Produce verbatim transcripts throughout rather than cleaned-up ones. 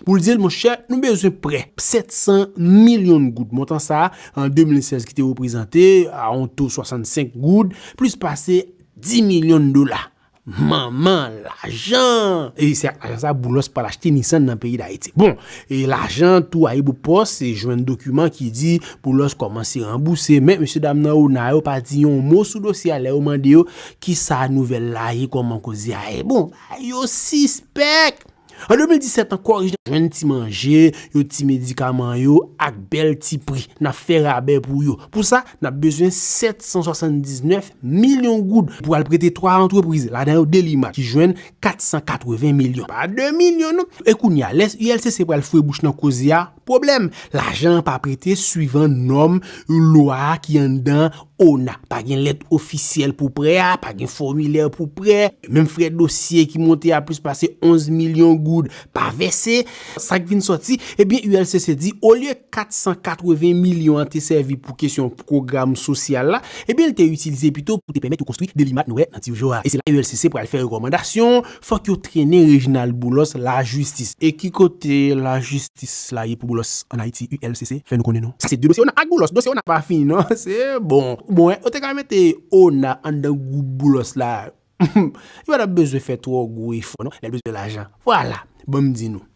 pou l di l, monchè, nou bezwen prè sèt san milyon goud. Montan sa a, an de mil sèz, ki te reprezante a yon to swasannsenk goud, plis pase dis milyon dola. Manman lajan! E se ak lajan sa a, Boulos pral achte Nissan nan peyi Dayiti. Bon, e lajan tou Ayibopost, e jwenn dokiman ki di Boulos kòmanse ranbouse, men mesye dam nan ona yo pa di yon mo sou dosye a lè yo mande yo kisa nouvèl la ye, kòman koze a ye. Bon, yo sispèk! An de mil disèt ankò, orijinal jwenn ti manje, yo ti medikaman yo ak bèl ti pri. N ap fè rabè pou yo. Pou sa, n ap bezwen sèt san swasanndiznèf milyon goud pou al prete twa antrepriz, ladan yo Delimat, ki jwenn kat san katreven milyon. Pa de milyon, non. E kounye a, lè U L C C pral foure bouch nan koze a, pwoblèm. Lajan an pa prete swivan nòm lwa ki anndan ona. Pa gen lèt ofisyèl pou prè a, pa gen fòmilè pou prè. Menm frè dosye ki monte a plis pase onz milyon goud pa vèse. Sa k vin sòti, ebyen, U L C C di, olye kat san katreven milyon an te sèvi pou kesyon pwogram sosyal la, ebyen, l te itilize pito pou te pèmèt yo konstwi Delimat nou wè nan tiyo a. E se la U L C C pral fè rekòmandasyon, fòk yo trennen Reginald Boulos lajistis. E ki kote lajistis la ye pou Boulos ann Ayiti, U L C C fè nou konnen non. Sa se de dosye ona ak Boulos. Dosye ona pa fini non. Se bon. Bon, yo te ka mete ona anndan gwoup Boulos la. Yo pa t ap bezwen fè twò gwo efò non. Lè l bezwen lajan. Vwala. Ban m di nou.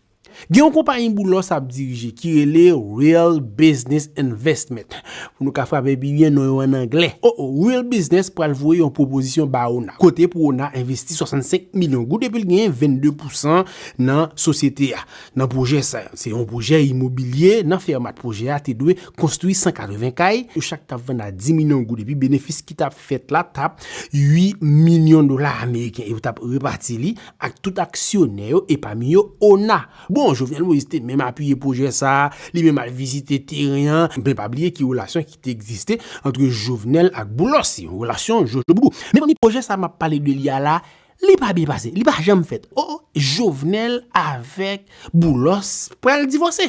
Gen yon konpayi Boulos ap dirije ki rele Real Business Investment. Pou nou ka frape pi byen non yo an anglè. O, o, Real Business pral voye yon pwopozisyon ba ona. Kote pou ona envesti swasannsenk milyon goud epi l genyen vennde pousan nan sosyete a. Nan pwojè sa, se yon pwojè imobilye nan Fèmat. Pwojè a te dwe konstwi san katreven kay, yo chak t ap vann a dis milyon goud, epi benefis ki t ap fèt la t ap uit milyon dola ameriken, e yo t ap repati li ak tout aksyonè yo, e pami yo ona. Bon, Jovenel Moïse te menm apiye pwojè sa, li menm al vizite teren an, men pa bliye ki relasyon ki te egziste ant Jovenel ak Boulos, se yon relasyon jojo boubou. Men pami pwojè sa m ap pale de li a la, li pa byen pase, li pa janm fèt. O, Jovenel avèk Boulos pral divòse.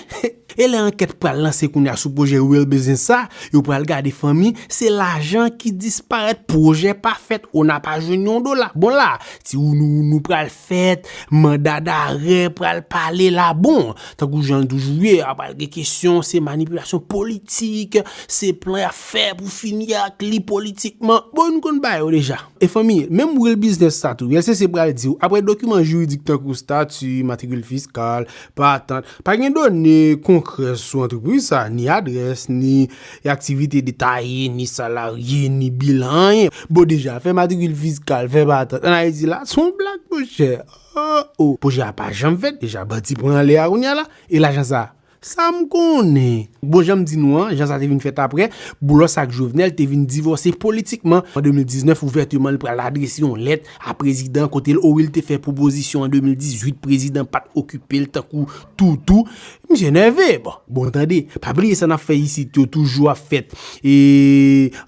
E lè ankèt pral lanse kounye a sou pwojè Real Business sa, yo pral gade fanmi, se lajan ki disparèt, pwojè pa fèt, ona pa jwenn yon dola. Bon la, ti wounou wounou pral fèt, manda darè pral pale la. Bon, tankou jan l toujou ye, a pral gen kesyon, se manipilasyon politik, se plan y ap fè pou fini ak li politikman. Bon, nou konn bagay yo deja. E fanmi, menm Real Business sa tou, U L C C pral di w, apre dokiman jiridik tankou stati, matrikil fiskal, patant, pa gen done konkrè sou antrepriz sa, ni adrès, ni aktivite detaye, ni salarye, ni bilan, anyen. Bon, deja, fè matrikil fiskal, fè patant ann Ayiti la, se yon blag, monchè. O, o, pwojè a pa janm fèt, deja, bandi pran anlè a kounye a la, e lajan sa, sa m konnen. Bon, jan m di nou an, jan sa te vin fèt apre, Boulos ak Jovenel te vin divòse politikman. An de mil diznèf, ouvèteman, li pral adrese yon lèt a prezidan kote l, o wi, l te fè pwopozisyon an de mil dizuit, prezidan pa t okipe l tankou toutou. Misye nève, bon. Bon, tande, pa bliye sa n ap fè isit yo toujou ap fèt e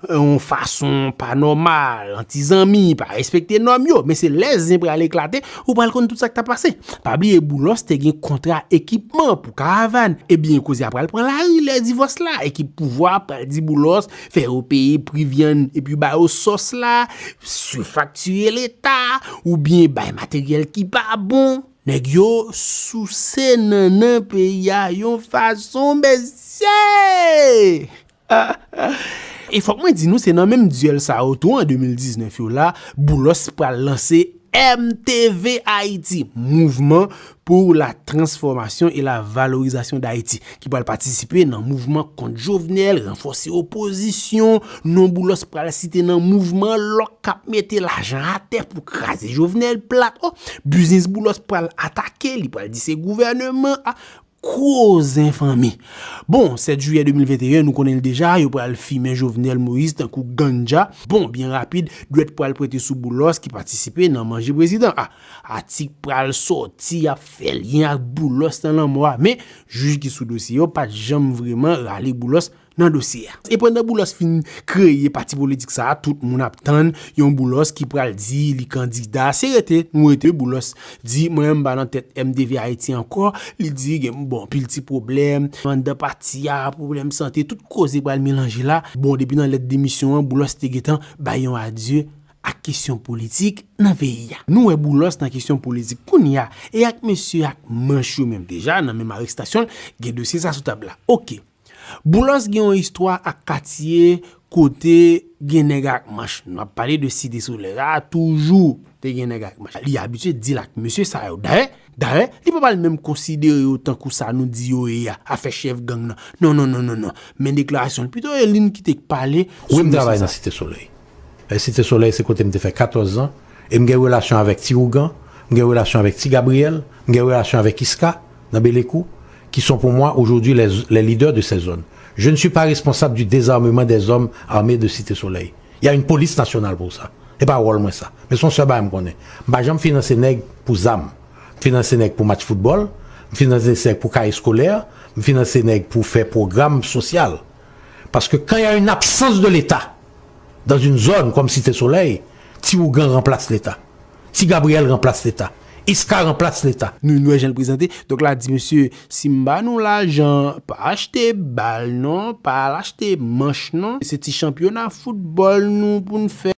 yon fason pa nòmal, anti zanmi, pa respekte nòm yo. Men se lè zen pral eklate, ou pral konn tout sa k t ap pase. Pa bliye Boulos te gen kontra ekipman pou karavàn. Ebyen, koze a pral pran lari lè divòs la. Ekip pouvwa pral di Boulos fè yo peye pri vyann epi ba yo sòs la, sifaktire leta, oubyen bay materyèl ki pa bon. Nèg yo souse nannan peyi a yon fason, mesye! E fòk mwen di nou, se nan menm dyèl sa yo tou, an de mil diznèf yo la, Boulos pral lanse M T V Ayiti, Mouvement pour la Transformation et la Valorisation d'Haïti, ki pral patisipe nan mouvman kont Jovenel, ranfòse opozisyon, non Boulos pral site nan mouvman lòk k ap mete lajan atè pou kraze Jovenel plat. O, biznis Boulos pral atake, li pral di se gouvèneman a. Gwo zen fanmi. Bon, sèt jiyè de mil venteyen, nou konnen l deja, yo pral fimen Jovenel Moïse tankou ganja. Bon, byen rapid, dwèt pral prete sou Boulos ki patisipe nan manje prezidan. A, atik pral sòti, y ap fè lyen ak Boulos nan lanmò a. Men, jij ki sou dosye yo pa t janm vrèman rale Boulos nan dosye a. E pandan Boulos fin kreye pati politik sa a, tout moun ap tann yon Boulos ki pral di li kandida. Se rete, nou rete, Boulos di, mwen menm m pa nan tèt M T V Ayiti ankò. Li di gen, bon, anpil ti pwoblèm anndan pati a, pwoblèm sante, tout koze pral melanje la. Bon, depi nan lèt demisyon an, Boulos te gentan bay yon adye ak kesyon politik nan peyi a. Nou wè Boulos nan kesyon politik kounye a, e ak mesye ak manch yo menm deja, nan menm arestasyon l, gen dosye sa sou tab la. Oke. Boulos gen yon istwa ak katye kote gen nèg ak manch. Nou ap pale de Site Solèy la, toujou te gen nèg ak manch. Li abitye deal ak mesye sa yo. Dayè, dayè, li pa pral menm konsidere yo tankou sa nou di yo ye a, afè chèf gang nan. Non, non, non, non, non. Men deklarasyon l, pito e li ki te pale sou mesye sa. Wi, m travay nan Site Solèy. E Site Solèy, se kote m te fè katòz zan. E m gen relasyon avèk Ti Ougan, m gen relasyon avèk Ti Gabriyèl, m gen relasyon avèk Iska, nan Belekou, qui sont pour moi aujourd'hui les, les leaders de ces zones. Je ne suis pas responsable du désarmement des hommes armés de Cité Soleil. Il y a une police nationale pour ça. E pa wòl mwen sa. Men se yon sèl bagay m konnen. M pa janm finanse nèg pou zam. M finanse nèg pou match foutbòl, m finanse nèg pou kay eskolè, m finanse nèg pou fè pwogram sosyal. Paske quand il y a une absence de l'État dans une zone comme Cité Soleil, Ti Ougan ranplas Leta. Ti Gabriyèl ranplas Leta. Iska ranplas Leta. Nou, nou wè jan l prezante. Donk la di, mesye, si m ba nou lajan, pa achte bal non, pa al achte manch non. Se ti chanpyona foutbòl nou pou n fè.